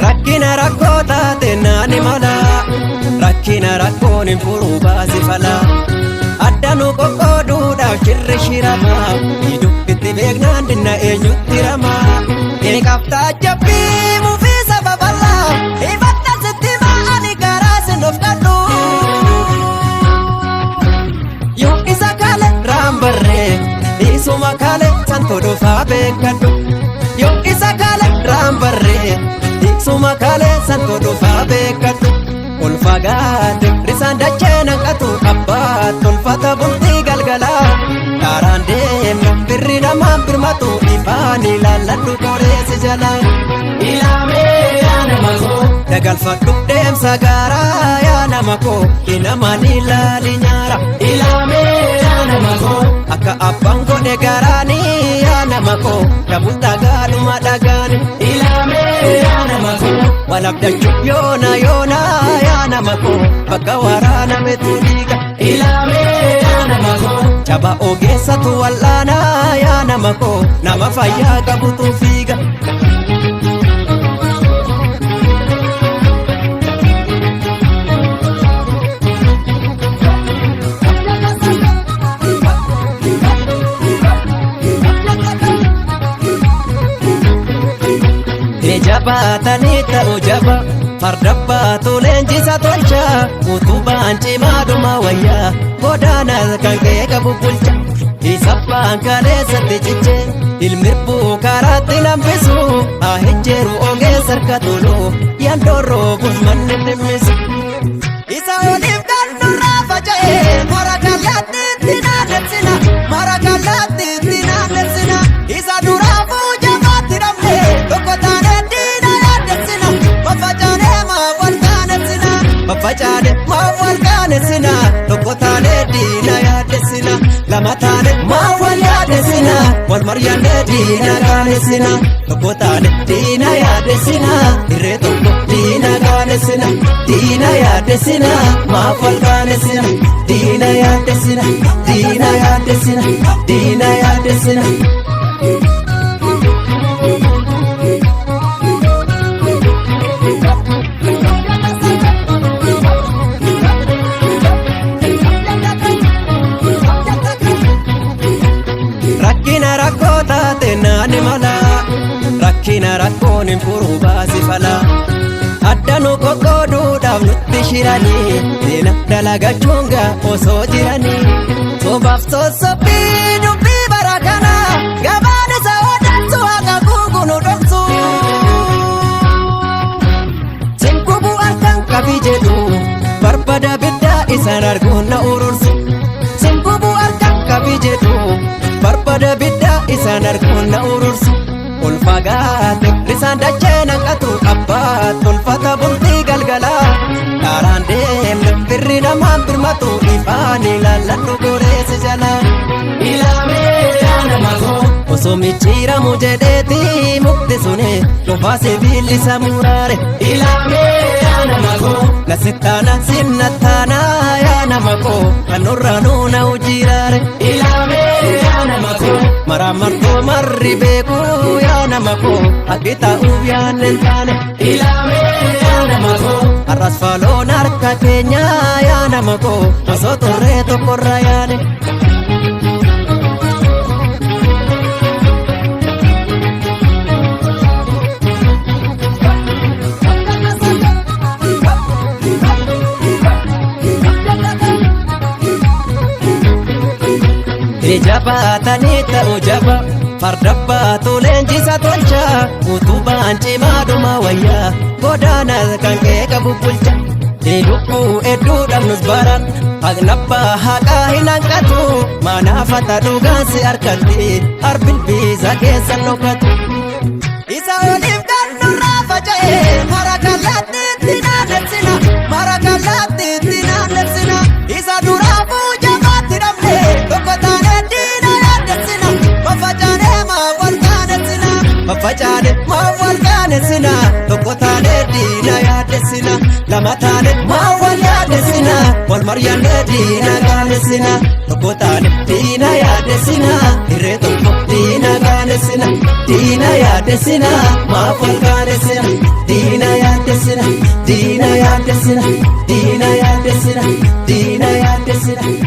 Rakkina rakkoo taate naani mala, rakkina rakkoon hin furuu baasi fala. Adda nu qoqqooduudhaaf shirri shirama, dubbitti beeknaan dinna eenyutti rama. Eeqaftaa jabbii mufii saba bal'aa, ifadha sitti ma'ani garaa sin of qadhu. Yoo isa kale raambarree, isuma kale santu dhufaa beekadhu. Yoo isa kale raambarree, isuma kale santu dhufaa beekadhu. Ol fagaate risaan dachee naqatu abbaa tolfata bultii galgalaa. Kaaraan deemna birri namaan birmatu ifaan ilaalladhu qoreessi jalaa. Ilaamee yaa nama koo dagalfadhu deemsa gaaraa yaa nama koo hinamaan ilaali nyaara. Ilaamee yaa nama koo akka abbaan godhe garaanii yaa nama koo dhabuu dhagaadhuma dhagaani. Ilaamee yaa nama koo wal abdachuu yoona yoona yaa nama koo bakka waraanametu dhiiga. Ilaamee yaa nama koo jaba ogeessatu wal'aanaa yaa nama koo nama fayyaa qabutu fiiga. Jabaatanii ta'u jaba farda baatu leenjisa tolcha utubaan cimaadhuma wayyaa godaana kan kee qabu bulcha isa baan kaleessatti ciche ilmirbuu karaatti lambisu haa hejjeeru ogeessa harka tolu yandoorroo manni dhimmisu. Isa oliif kan nurraa faca'e mara kallattiitti naannessina, mara kallattiitti naannessina. Isa duraafuu jabaatti dhabne tokko taanee diina yaaddessina, faffacaanee maa wal kaanessina, faffacaane maa wal kaanessina, tokko taanee diina yaaddessina, lama taane maa wal yaaddessina, wal mari'annee diina kaanessina, tokko taane diina yaaddessina, irree tokko diina kaanessina, diina yaaddessina, maaf wal kaanessina, diina yaaddessina, diina yaaddessina, diina yaaddessina. Rakkina rakkoo taate naani mala, rakkina rakkoon hin furuu baasi fala. Adda nu qoqqooduudhaaf nutti shiranii, diina dalagachuun gaa osoo jiranii. Sobaaf sossobbii dubbii bara kana, gabaan isa odeessu haqa guugu nu dhoksu. Sinkubu harkaan qabi jedhu, barbada biddaa isaan arguun na urursu. Sinkubu harkaan qabi jedhu, barbada biddaa isaan arguun na urursu. Ol fagaate risaan dachee naqatu abbaa tolfata bultii galgalaa. Kaaraan deemna birri namaan birmatu ifaan ilaalladhu goreessi jalaa. Ilaamee yaa nama koo osoo micciiramu jedheeti mukti suni lufaa sibiilli isa muraare. Ilaamee yaa nama koo nasittaana sinnattaana yaa nama koo kan nurraa nuuna hojiraare. Ilaamee yaa nama koo maraa martoo marri beeku yaa nama koo akki ta'uuf yaanne hin taane. Ilaamee yaa nama koo har'as faaloon harka keenya yaa nama koo osoo turree tokkorra yaane. Jabaatanii ta'u jaba farda baatu leenjisa tolcha utubaan cimaadhuma wayyaa godaana kan kee qabu bulcha. Lubbuu hedduu dhabnus baran haqnabbaa haqaa hin hanqatu manaafata dhugaan si harkatti harbilbiisa keessa dhokatu. Isa oliif kan nurraa faca'e mara kallattiitti naannessina, mara Facaane maa wal qaanesina? Tokko taane diina yaaddessina. Lama taane maa wal yaaddessina? Wal mari'annee diina qaanesina. Tokko taane diina yaaddessina. Hirree tokko diina qaanesina. Diina yaaddessina, maaf wal qaanesina? Diina yaaddessina, diina yaaddessina, diina yaaddessina, diina yaaddessina.